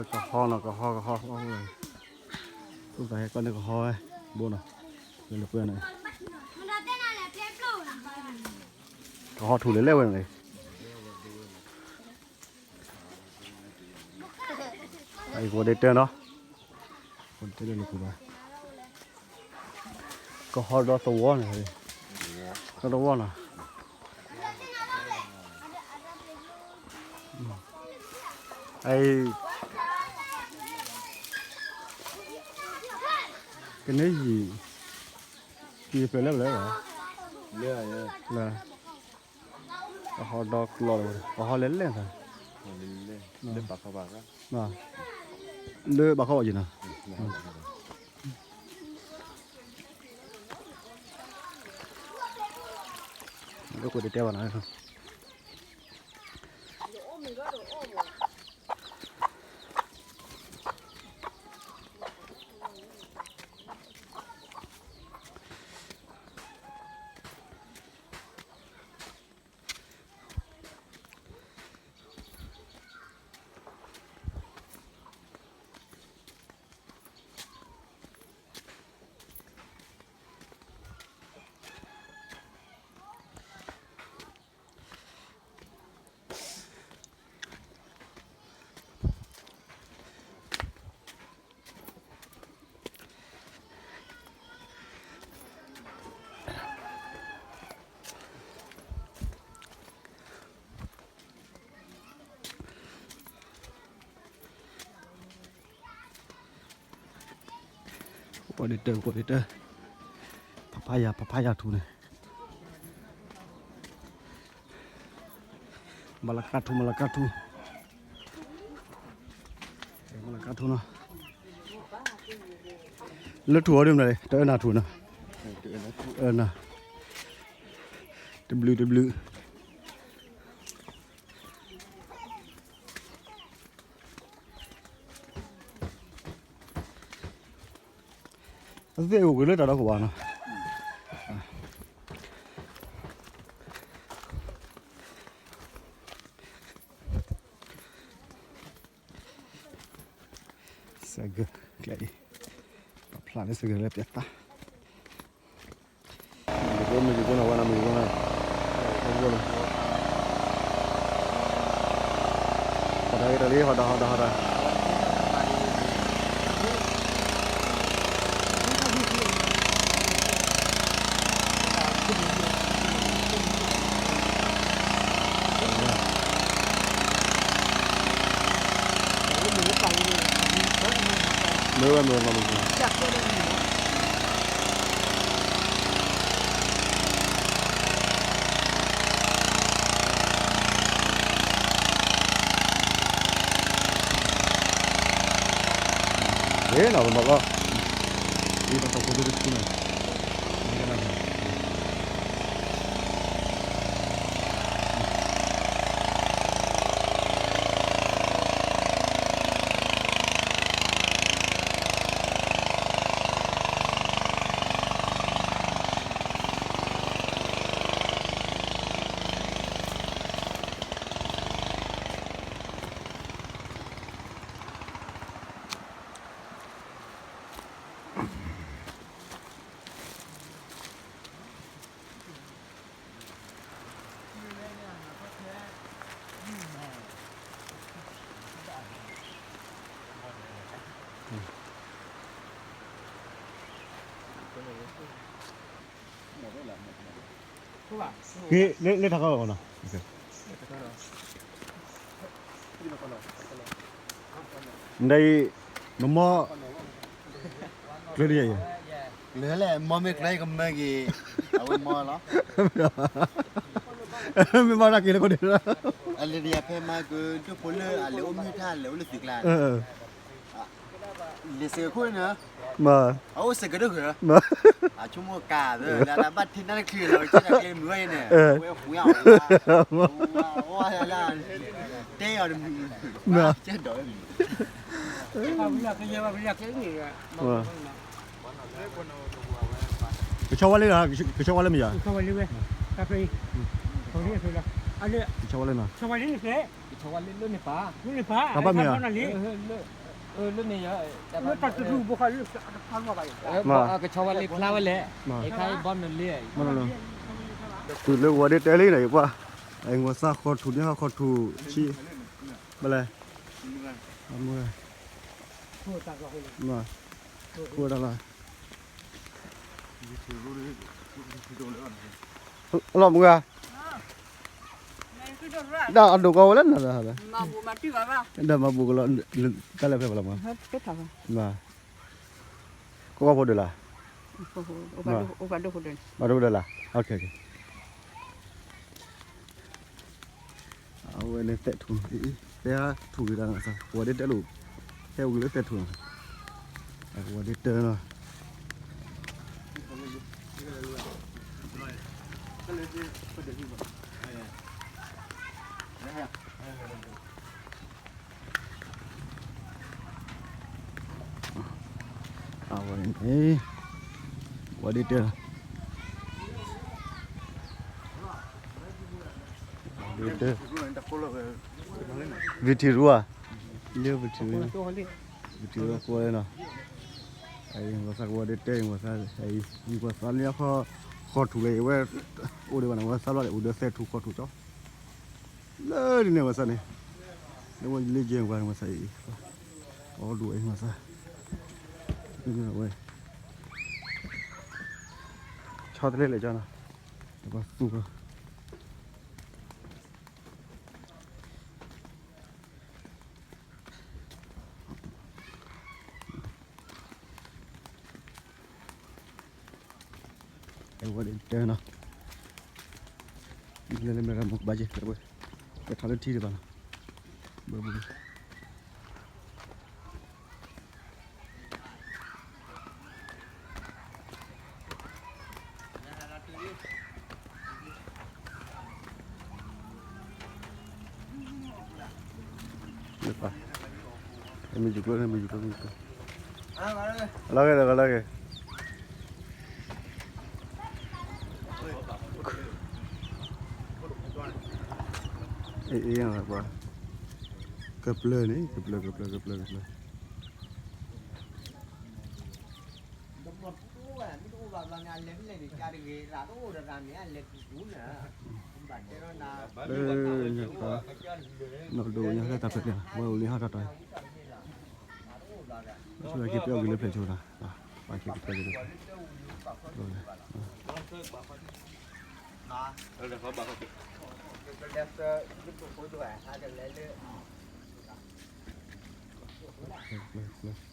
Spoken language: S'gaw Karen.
ကဟီနီၤ ကဟီ ကဟီ, သူၣ်သးဟဲကီၢ်န့ၣ်ကဟီဝဲ, ဘိနီၤ, လၢလၢပှဲၤန့ၣ်, ကဟီထူၣ်လဲၤလဲၣ်ဝဲန့ၣ်, အံၤကဝီၤဒ့တၢနီၤ, ကဝီၤဒ့တၢလၢကူဘၣ် ကဟီဒီသဝီန့ၣ်, ဒီသဝီနီၤ, အံၤ, ကန့ၢ်ယံၤ, ယံၤဖျၢၣ်လၢပျၢၤ, လၢ, ကဟီဒီကျီလီၤ, ကဟီလဲၤလဲၣ်သး, လၢဘၣ်ခီဘၣ်ယံၤနီၤ, လၢကဝီၤဒ့တၢဘၣ်နီၤ ကဝီၤဒ့တၢ ကဝီၤဒ့တၢ, ဖးဖးယၤ ဖးဖးယၤထူၣ်န့ၣ်, မလကါထူၣ် မလကါထူၣ်, မလကါထူၣ်နီၤ, လၢထူၣ်အီၤဒ်မနုၤလဲၣ် တအၢနၤထူၣ်နီၤ, အၢနၤ, တဘျုးတဘျုး အသ့ၣ်အိၣ်ကလၢတၢ်ဒီခိၣ်ဘၣ်နီၤ, စဲးကၢၤကျဲအံၤ, ပာ်ဖျါလၢစဲးကၢၤလၢပျၢၤသး မ့ၢ်ယိဖိနီၤ ဝဲနီၤ မ့ၢ်ယိဖိနီၤ, ဟီၣ်ဒါက့ၤတၢ်လံ ဟီၣ်ဒါ ဟီၣ်ဒါ ဟီၣ်ဒါ. မ့ၢ်ဝဲမ့ၢ်ဝဲမ့ၢ်ဝဲ မ့ၢ်နီၤ ပမၤကီၢ် ဒ်တၢ်သးဖိဒ်တထူန့ၣ် က့ၤ လၢ လၢထးခီလီၤ နဒၣ်အံၤ နမီၢ် ကျၢၤဒ်ယဲၢ် ကျၢၤလဲၣ် မီၢ်မ့ၢ်ကျၢၤယကမၢက့ၤ အဝဲမီၢ်လီၤ မ့ၢ်မီၢ်တၢ်က့ၤလၢကီၢ်ဒံး အလဲၤဒ်ယၤဖဲမၤကဒိၣ်ဖိလၢအလဲၤအိၣ်မုၢ်ထါ လဲၤအိၣ်လၢသုးကျါ လဲၤစဲးကခိၣ်န့ၣ် အအိၣ်စဲးကဒိၣ်ဃုာ် အဆိကမိၣ်ကးသၢ လၢတၢ်ဘၣ်ထံးတၢ်တချံလီၤ ကဲတၢ်ကျဲမုာ်ဝဲအံၤန့ၣ် ဝဲဝဲလၢ တဲအီၤတမုာ် ကဲဒီး ကဆီဝဲလၢ ကဆီဝဲလၢမ့ၢ်ယၤ ကဆီဝဲလၢဝဲ ကဆီဝဲလၢနီၤ ကဆီဝဲလၢ ဆီဝဲလၢလၢန့ၣ်ပၢ်, တၢ်ဘၣ်မ့ၢ်ဧါ, လၢန့ၣ်ယၤ, လၢတၢ်တလူၢ်ဘိခါလၢ, ကဆီဝဲလၢဖျါဝဲလဲၣ်, အခါဘီနလၢ, တုၤလၢဝဲဒၣ်တဲလံဒီးယပှၤ, အံၤဝဲသးဃီထူၣ်န့ၣ်ဟီဃီထူၣ်ဆံ, ဘၣ်လဲၣ်, မ့ၢ်, ဃိဒၣ်လီၤ, အလီၢ်မုၢ်ဂၤ ဒၣ်အဒိၣ်ကီဝဲလၢနၤ, ဒီးမၤဘူၣ်ကလီၤ, တၢ်လဲၤဖဲပလီၤမး, ကိးဖိဒိၣ်လၢ, ဘၣ်ဒိၣ်ဒၣ်လၢ, အဝဲန့ၣ်သဲးထူၣ်, သဲးထူၣ်ဂ့ၤဒၣ်နသး ဝဲဒၣ်တဲလိာ်, ဟဲအိၣ်ဂ့ၤလၢသဲးထူၣ်, ဝဲဒၣ်တဲလီၤ အဝဲန့ၣ်, ဝဲဒၣ်တဲ, ဝဲဒၣ်တဲ, ဝံထံရူဧါ, လၢဝံထံရူ, ဝံထံရူကွဲနီၤ, အံၤဝဲသးကဝဲဒၣ်တဲ, ဝဲသး, ဝဲသးန့ၣ်ဃီ, ဃီထူၣ်လၢအဝဲ, အိၣ်ဒီးဘၣ်န့ၣ် ဝဲသးလီၤဒီး အိၣ်ဒီးသဲးထူၣ်ဃီထူၣ်ကၠီ လၢဒ်န့ၣ်ဝဲသးန့ၣ်, လၢဝဲလၢယဲၢ်ဝဲန့ၣ်ဝဲသးအံၤ, အီၣ်ဒိၣ်အံၤဝဲသး, ဝဲ, ဆီတလဲလဲၣ်ကၠီနီၤ, တဘၣ်သူၣ်ဘၣ် အဝဲဒၣ်တဲနီၤ, လၢလၢမ့ၢ်ရမူကဘၣ်က့ၤ, ပထီၣ်လၢထံတဘၣ်နီၤ, ဘၣ်ဘၣ် မ့ၢ်ယူၤကျိ, မ့ၢ်ယူၤကျိ, မ့ၢ်ယူၤကျိ, လီၤဂ့ၤလီၤဂ့ၤ, အ့ၣ်အ့ၣ်, ကပျၢၤန့ၣ် ကပျၢၤ ကပျၢၤ ကပျၢၤ ကပျၢၤ လၢညါခါ, နီၢ်ဒိၣ်ညါလၢတၢ်ဖျၢၣ်န့ၣ် ဝဲအိၣ်လံဟီၣ်တၢ်တၢ်, ဆိက့ၤပျီက့ၤလၢဖျၢၣ်ဆိဒၣ်, ပာ်က့ၤကပျၢၤက့ၤလၢဖျၢၣ်, ဖျၢၣ်